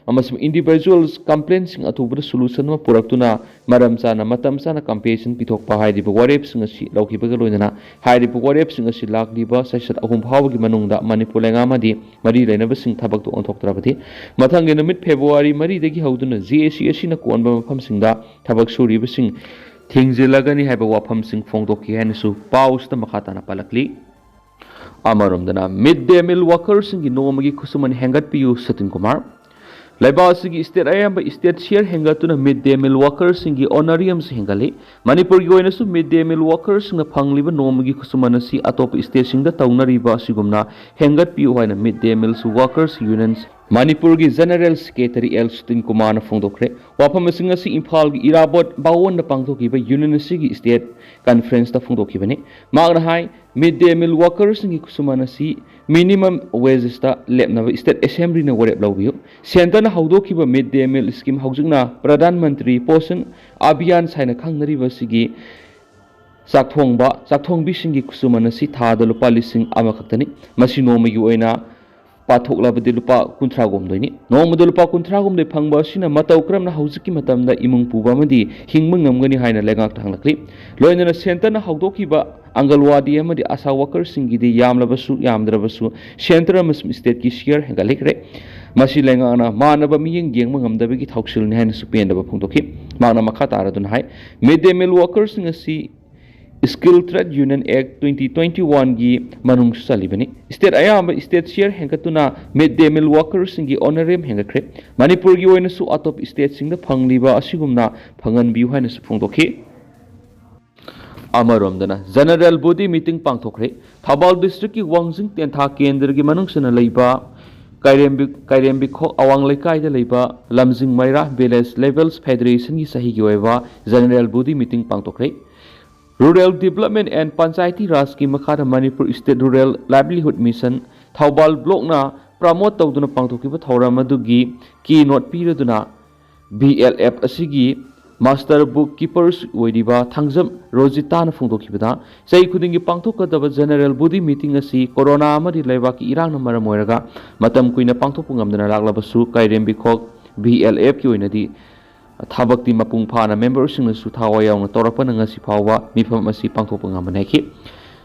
ꯑꯃꯁꯨꯡ ꯏꯟꯗꯤꯚꯤꯖꯨꯋꯦꯜꯁ ꯀꯝꯄ꯭ꯂꯦꯟꯁꯤꯡ ꯑꯊꯨꯕꯗ ꯁꯣꯂꯨꯁꯟ ꯑꯃ ꯄꯨꯔꯛꯇꯨꯅ ꯃꯔꯝ ꯆꯥꯅ ꯃꯇꯝ ꯆꯥꯅ ꯀꯝꯄꯦꯟꯁꯦꯁꯟ ꯄꯤꯊꯣꯛꯄ ꯍꯥꯏꯔꯤꯕ ꯋꯥꯔꯦꯞꯁꯤꯡ ꯑꯁꯤ ꯂꯧꯈꯤꯕꯒ ꯂꯣꯏꯅꯅ ꯍꯥꯏꯔꯤꯕ ꯋꯥꯔꯦꯞꯁꯤꯡ ꯑꯁꯤ ꯂꯥꯛꯂꯤꯕ ꯆꯩꯆꯠ ꯑꯍꯨꯝ ꯐꯥꯎꯕꯒꯤ ꯃꯅꯨꯡꯗ ꯃꯅꯤꯄꯨꯔ ꯂꯩꯉꯥꯛ ꯑꯃꯗꯤ ꯃꯔꯤ ꯂꯩꯅꯕꯁꯤꯡ ꯊꯕꯛꯇ ꯑꯣꯟꯊꯣꯛꯇ꯭ꯔꯕꯗꯤ ꯃꯊꯪꯒꯤ ꯅꯨꯃꯤꯠ ꯐꯦꯕ꯭ꯔꯨꯋꯥꯔꯤ ꯃꯔꯤꯗꯒꯤ ꯍꯧꯗꯨꯅ J A C Cꯅ ꯀꯣꯟꯕ ꯃꯐꯝꯁꯤꯡꯗ ꯊꯕꯛ ꯁꯨꯔꯤꯕꯁꯤꯡ ꯊꯤꯡꯖꯤꯜꯂꯒꯅꯤ ꯍꯥꯏꯕ ꯋꯥꯐꯝꯁꯤꯡ ꯐꯣꯡꯗꯣꯛꯈꯤ ꯍꯥꯏꯅꯁꯨ ꯄꯥꯎꯁꯤꯗ ꯃꯈꯥ ꯇꯥꯅ ꯄꯜꯂꯛꯂꯤ꯫ ꯑꯃꯔꯣꯝꯗꯅ, ꯃꯤꯗ ꯗꯦ ꯃꯤꯜ ꯋꯥꯀꯔꯁꯤꯡꯒꯤ ꯅꯣꯡꯃꯒꯤ ꯈꯨꯠꯁꯨꯃꯟ ꯍꯦꯟꯒꯠꯄꯤꯌꯨ, ꯁꯇꯤꯟ ꯀꯨꯃꯥꯔ꯫ ꯂꯩꯕꯥꯛ ꯑꯁꯤꯒꯤ ꯁ꯭ꯇꯦꯠ ꯑꯌꯥꯝꯕ ꯁ꯭ꯇꯦꯠ ꯁꯤꯌꯔ ꯍꯦꯟꯒꯠꯇꯨꯅ ꯃꯤꯗ ꯗꯦ ꯃꯤꯜ ꯋꯥꯀꯔꯁꯤꯡꯒꯤ ꯑꯣꯅꯔꯤꯌꯝꯁꯨ ꯍꯦꯟꯒꯠꯂꯤ꯫ ꯃꯅꯤꯄꯨꯔꯒꯤ ꯑꯣꯏꯅꯁꯨ ꯃꯤꯗ ꯗꯦ ꯃꯤꯜ ꯋꯥꯀꯔꯁꯤꯡꯅ ꯐꯪꯂꯤꯕ ꯅꯣꯡꯃꯒꯤ ꯈꯨꯠꯁꯨꯃꯟ ꯑꯁꯤ ꯑꯇꯣꯞꯄ ꯁ꯭ꯇꯦꯠꯁꯤꯡꯗ ꯇꯧꯅꯔꯤꯕ ꯑꯁꯤꯒꯨꯝꯅ ꯍꯦꯟꯒꯠꯄꯤꯌꯨ ꯍꯥꯏꯅ ꯃꯤꯗ ꯗꯦ ꯃꯤꯜꯁ ꯋꯥꯀꯔꯁ ꯌꯨꯅꯤꯌꯟ ꯃꯅꯤꯄꯨꯔꯒꯤ General Secretary ꯑꯦꯜ ꯁꯨꯇꯤꯟ ꯀꯨꯃꯥꯔꯅ ꯐꯣꯡꯗꯣꯛꯈ꯭ꯔꯦ꯫ ꯋꯥꯐꯝꯁꯤꯡ ꯑꯁꯤ ꯏꯝꯐꯥꯜꯒꯤ ꯏꯔꯥꯕꯣꯠ ꯚꯋꯟꯗ ꯄꯥꯡꯊꯣꯛꯈꯤꯕ ꯌꯨꯅꯤꯌꯟ ꯑꯁꯤꯒꯤ ꯁ꯭ꯇꯦꯠ ꯀꯟꯐꯔꯦꯟꯁꯇ ꯐꯣꯡꯗꯣꯛꯈꯤꯕꯅꯤ꯫ ꯃꯍꯥꯛꯅ ꯍꯥꯏ, ꯃꯤꯗ ꯗꯦ ꯃꯤꯜ ꯋꯥꯀꯔꯁꯤꯡꯒꯤ ꯈꯨꯠꯁꯨꯃꯟ ꯑꯁꯤ ꯃꯤꯅꯤꯃꯝ ꯋꯦꯖꯦꯁꯇ ꯂꯦꯞꯅꯕ ꯁ꯭ꯇꯦꯠ ꯑꯦꯁꯦꯝꯕ꯭ꯂꯤꯅ ꯋꯥꯔꯦꯞ ꯂꯧꯕꯤꯌꯨ꯫ ꯁꯦꯟꯇꯔꯅ ꯍꯧꯗꯣꯛꯈꯤꯕ ꯃꯤꯗ ꯗꯦ ꯃꯤꯜ ꯁ꯭ꯀꯤꯝ ꯍꯧꯖꯤꯛꯅ ꯄ꯭ꯔꯙꯥꯟ ꯃꯟꯇ꯭ꯔꯤ ꯄꯣꯁꯟ ꯑꯚꯤꯌꯥꯟ ꯍꯥꯏꯅ ꯈꯪꯅꯔꯤꯕ ꯑꯁꯤꯒꯤ ꯆꯥꯛꯊꯣꯡꯕ, ꯆꯥꯛꯊꯣꯡꯕꯤꯁꯤꯡꯒꯤ ꯈꯨꯠꯁꯨꯃꯟ ꯑꯁꯤ ꯊꯥꯗ ꯂꯨꯄꯥ ꯂꯤꯁꯤꯡ ꯑꯃꯈꯛꯇꯅꯤ꯫ ꯃꯁꯤ ꯅꯣꯡꯃꯒꯤ ꯑꯣꯏꯅ ꯄꯥꯊꯣꯛꯂꯕꯗꯤ ꯂꯨꯄꯥ ꯀꯨꯟꯊ꯭ꯔꯥꯍꯨꯝꯗꯣꯏꯅꯤ꯫ ꯅꯣꯡꯃꯗ ꯂꯨꯄꯥ ꯀꯨꯟꯊ꯭ꯔꯥꯍꯨꯝꯗꯣꯏ ꯐꯪꯕ ꯑꯁꯤꯅ ꯃꯇꯧ ꯀꯔꯝꯅ ꯍꯧꯖꯤꯛꯀꯤ ꯃꯇꯝꯗ ꯏꯃꯨꯡ ꯄꯨꯕ ꯑꯃꯗꯤ ꯍꯤꯡꯕ ꯉꯝꯒꯅꯤ ꯍꯥꯏꯅ ꯂꯩꯉꯥꯛꯇ ꯍꯪꯂꯛꯂꯤ꯫ ꯂꯣꯏꯅꯅ ꯁꯦꯟꯇꯔꯅ ꯍꯧꯗꯣꯛꯈꯤꯕ ꯑꯪꯒꯜꯋꯥꯗꯤ ꯑꯃꯗꯤ ꯑꯁꯥ ꯋꯥꯀꯔꯁꯤꯡꯒꯤꯗꯤ ꯌꯥꯝꯂꯕꯁꯨ ꯌꯥꯝꯗ꯭ꯔꯕꯁꯨ ꯁꯦꯟꯇꯔ ꯑꯃꯁꯨꯡ ꯁ꯭ꯇꯦꯠꯀꯤ ꯁꯤꯌꯔ ꯍꯦꯟꯒꯠꯍꯟꯈ꯭ꯔꯦ꯫ ꯃꯁꯤ ꯂꯩꯉꯥꯛꯅ ꯃꯥꯟꯅꯕ ꯃꯤꯠꯌꯦꯡ ꯌꯦꯡꯕ ꯉꯝꯗꯕꯒꯤ ꯊꯧꯁꯤꯜꯅꯤ ꯍꯥꯏꯅꯁꯨ ꯄꯦꯟꯗꯕ ꯐꯣꯡꯗꯣꯛꯈꯤ꯫ ꯃꯍꯥꯛꯅ ꯃꯈꯥ ꯇꯥꯔꯗꯨꯅ ꯍꯥꯏ, ꯃꯤꯗ ꯗꯦ ꯃꯤꯜ ꯋꯥꯀꯔꯁꯤꯡ ꯑꯁꯤ ꯁ꯭ꯀꯤꯜ ꯇ꯭ꯔꯦꯗ ꯌꯨꯅꯤꯌꯟ ꯑꯦꯛ ꯇ꯭ꯋꯦꯟꯇꯤ ꯇ꯭ꯋꯦꯟꯇꯤ ꯋꯥꯟꯒꯤ ꯃꯅꯨꯡꯁꯨ ꯆꯜꯂꯤꯕꯅꯤ꯫ ꯁ꯭ꯇꯦꯠ ꯑꯌꯥꯝꯕ ꯁ꯭ꯇꯦꯠ ꯁꯤꯌꯔ ꯍꯦꯟꯒꯠꯇꯨꯅ ꯃꯤꯗ ꯗꯦ ꯃꯤꯜ ꯋꯥꯀꯔꯁꯤꯡꯒꯤ ꯑꯣꯅꯔꯦꯔꯤꯌꯝ ꯍꯦꯟꯒꯠꯈ꯭ꯔꯦ꯫ ꯃꯅꯤꯄꯨꯔꯒꯤ ꯑꯣꯏꯅꯁꯨ ꯑꯇꯣꯞꯄ ꯁ꯭ꯇꯦꯠꯁꯤꯡꯗ ꯐꯪꯂꯤꯕ ꯑꯁꯤꯒꯨꯝꯅ ꯐꯪꯍꯟꯕꯤꯌꯨ ꯍꯥꯏꯅꯁꯨ ꯐꯣꯡꯗꯣꯛꯈꯤ꯫ ꯑꯃꯔꯣꯝꯗꯅ ꯖꯦꯅꯔꯦꯜ ꯕꯣꯗꯤ ꯃꯤꯇꯤꯡ ꯄꯥꯡꯊꯣꯛꯈ꯭ꯔꯦ꯫ ꯊꯧꯕꯥꯜ ꯗꯤꯁꯇ꯭ꯔꯤꯛꯀꯤ ꯋꯥꯡꯖꯤꯡ ꯇꯦꯟꯊꯥ ꯀꯦꯟꯗ꯭ꯔꯒꯤ ꯃꯅꯨꯡ ꯆꯟꯅ ꯂꯩꯕ ꯀꯩꯔꯦꯝꯕꯤ-, ꯀꯩꯔꯦꯝꯕꯤꯈꯣꯛ ꯑꯋꯥꯡ ꯂꯩꯀꯥꯏꯗ ꯂꯩꯕ ꯂꯝꯖꯤꯡ ꯃꯩꯔꯥ ꯚꯤꯂꯦꯖ ꯂꯦꯚꯦꯜꯁ ꯐꯦꯗꯔꯦꯁꯟꯒꯤ ꯆꯍꯤꯒꯤ ꯑꯣꯏꯕ ꯖꯦꯅꯔꯦꯜ ꯕꯣꯗꯤ ꯃꯤꯇꯤꯡ ꯄꯥꯡꯊꯣꯛꯈ꯭ꯔꯦ꯫ ꯔꯨꯔꯦꯜ ꯗꯤꯕꯂꯞꯃꯦꯟ ꯑꯦꯟ ꯄꯟꯆꯥꯌꯇꯤ ꯔꯥꯖꯀꯤ ꯃꯈꯥꯗ Manipur state rural livelihood mission ꯊꯧꯕꯥꯜ ꯕ꯭ꯂꯣꯛꯅ ꯄ꯭ꯔꯃꯣꯠ ꯇꯧꯗꯨꯅ ꯄꯥꯡꯊꯣꯛꯈꯤꯕ ꯊꯧꯔꯝ ꯑꯗꯨꯒꯤ ꯀꯤ ꯅꯣꯠ ꯄꯤꯔꯗꯨꯅ ꯚꯤ ꯑꯦꯜ ꯑꯦꯐ ꯑꯁꯤꯒꯤ ꯃꯥꯁꯇꯔ ꯕꯨꯛ ꯀꯤꯄꯔꯁ ꯑꯣꯏꯔꯤꯕ ꯊꯥꯡꯖꯝ ꯔꯣꯖꯤꯇꯥꯅ ꯐꯣꯡꯗꯣꯛꯈꯤꯕꯗ, ꯆꯍꯤ ꯈꯨꯗꯤꯡꯒꯤ ꯄꯥꯡꯊꯣꯛꯀꯗꯕ ꯖꯦꯅꯔꯦꯜ ꯕꯣꯗꯤ ꯃꯤꯇꯤꯡ ꯑꯁꯤ ꯀꯣꯔꯣꯅꯥ ꯑꯃꯗꯤ ꯂꯩꯕꯥꯛꯀꯤ ꯏꯔꯥꯡꯅ ꯃꯔꯝ ꯑꯣꯏꯔꯒ ꯃꯇꯝ ꯀꯨꯏꯅ ꯄꯥꯡꯊꯣꯛꯄ ꯉꯝꯗꯅ ꯂꯥꯛꯂꯕꯁꯨ, ꯀꯩꯔꯦꯝꯕꯤꯈꯣꯛ ꯚꯤ ꯑꯦꯜ ꯑꯦꯐꯀꯤ ꯑꯣꯏꯅꯗꯤ ꯊꯕꯛꯇꯤ ꯃꯄꯨꯡ ꯐꯥꯅ ꯃꯦꯝꯕꯔꯁꯤꯡꯅꯁꯨ ꯊꯋꯥꯏ ꯌꯥꯎꯅ ꯇꯧꯔꯛꯄꯅ ꯉꯁꯤ ꯐꯥꯎꯕ ꯃꯤꯐꯝ ꯑꯁꯤ ꯄꯥꯡꯊꯣꯛꯄ ꯉꯝꯕꯅꯤ ꯍꯥꯏꯈꯤ꯫